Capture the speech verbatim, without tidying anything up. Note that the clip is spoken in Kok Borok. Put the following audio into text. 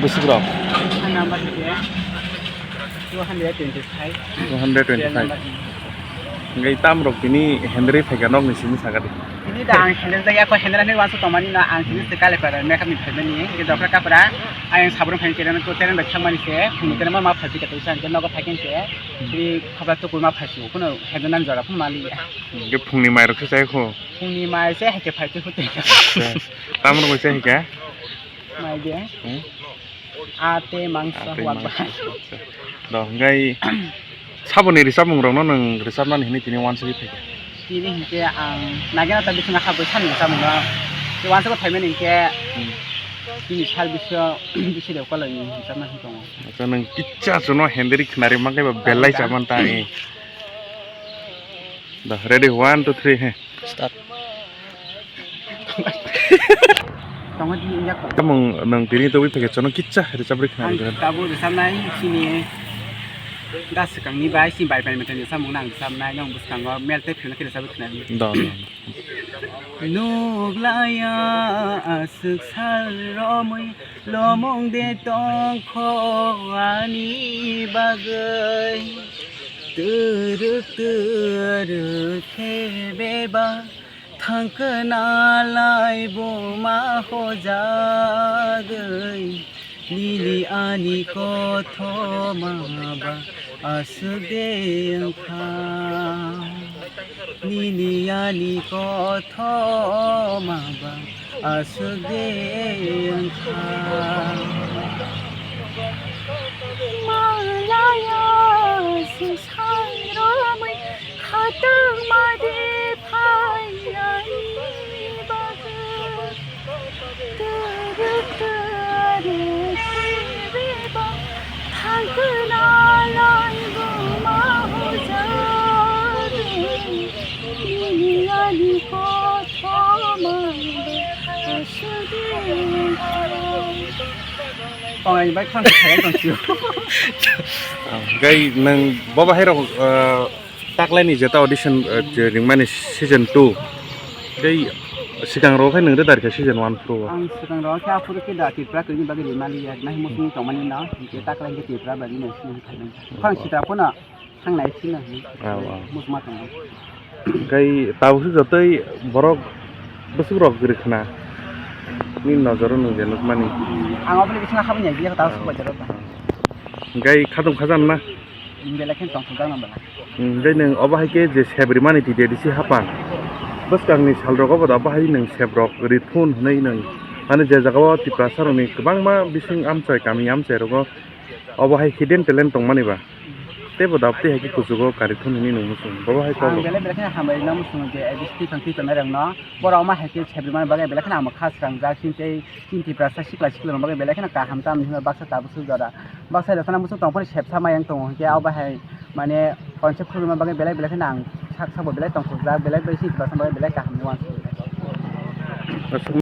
Bwswk rok? Ang number hwnkhe two hundred twenty-five. Two hundred twenty-five. Serial number. Hwnkhe tam rok tini hendri phaikha nokni simi sakha di. Tini da ang hendri jagya ko hendri ni wansa tongmani na ang tini se kale para makeup ni phaimani hwnkhe dokra kapra ayang sabrum phaikha tere ko tere bai thangmani se phungni tere ma ma phaikha to sa hwnkhe nogo phaikha se ri khobra to kurma phaikha kuno hendri nan jora phun mali. Hwnkhe phungni mai rok se chai kho. Phungni mai se haikhe phaikha hwtwi. Tam rok se haikha. Mai de. Hmm? A tei mangsa. A tei huat mangsa. Bahai. Do, hwnkhe saboni rwchapmung rokno nwng rwchapnani hwnwi tini wansugwi phaikha? Tini hwnkhe ang nagena ta bisingni habwi sani rwchapmung no. Tei wansugwi phaimani hwnkhe Hmm. Tini sal bisingo bisi rok kolokni rwchapna hwn tongo. Acha, nwng kisa chuno hendri khnari mankhe ba belai Ang chaman ta, eh. Da, ready, one, two, three, he. Start. Tongo di injak ko. Tamung nwng tini tobwi phekhe chono kisa rwchapri khna Ang rwgwla. Tabuk rwchapnai chini da swkangni bai chini bai bai mwtai rwchapmung nang rwchapnai nwng bwskango mel tei phirna khe rwchapri khna rwgwla. Da, da, da. Nuklaiya aswk sal romwi lomong de tongkho ani bagwi. Twrwk twrwk khe bebak thangkhe nalai buma hojagwi. Nini ani kothoma ba aswk de wngkha. Nini ani kothoma ba aswk de wngkha. Malaya se sairomwi khatungma de phainani bagwi. Tongai bai khang khe khaiya tong sio. Gai nang baba hai rok, eh, Taklaini jeta audition, eh, je ringmani season two. Tei swkang rok hai nung rwdar kha season one pro o. Ang swkang rok khe aphuru khe da Tripura kwrwini bagwi rimani ya, nai muchung tongmani no, je taklai khe Tripura bagwi no sini khainai. Khang sitra phano thangnai sino. Ah, ah. Muchung ma tongo. Kai tabuk se jotoi borok bwswk rok kwrwi khna. Ni nojoro nung je nukmani. Ang oboni bisingo habani ya, biya tabuk se bojaro ba. Kai khatung khajan na? Belai khe tongthokjak nang belai. Hmm, tei nwng obo hai khe je sep rimani twi de risi hapang. Bwskangni salrok obo da bahai nwng seprok ri thun hwnwi nwng. Ani je jagao Tiprasa rokni kwbangma bising amchai kami amchai rogo obo hai hidden talent tongmani ba. Tei bo da tei hai khe kuchugo kari thun hwnwi nwng muchung. Bobo hai Ang kobo. Belai belai khe hambai no muchung je A B C twi thang twi tongnai rokno. Borok omo hai khe sep rimani bagwi belai kheno ang bo kha swkangjak, chini tei chini Tiprasa sikla siklirokni bagwi belai kheno kaham tamni hwnba baksa tabuk swk jora. Baksa rwchapna muchung tong phano sepsa mayang tongo, hinkhe abo hai mane concept khuluma bagwi belai belai kheno ang sak sabo belai tongthokjak, belai bai chini Tiprasa bagwi belai kaham hwnwi uansukha.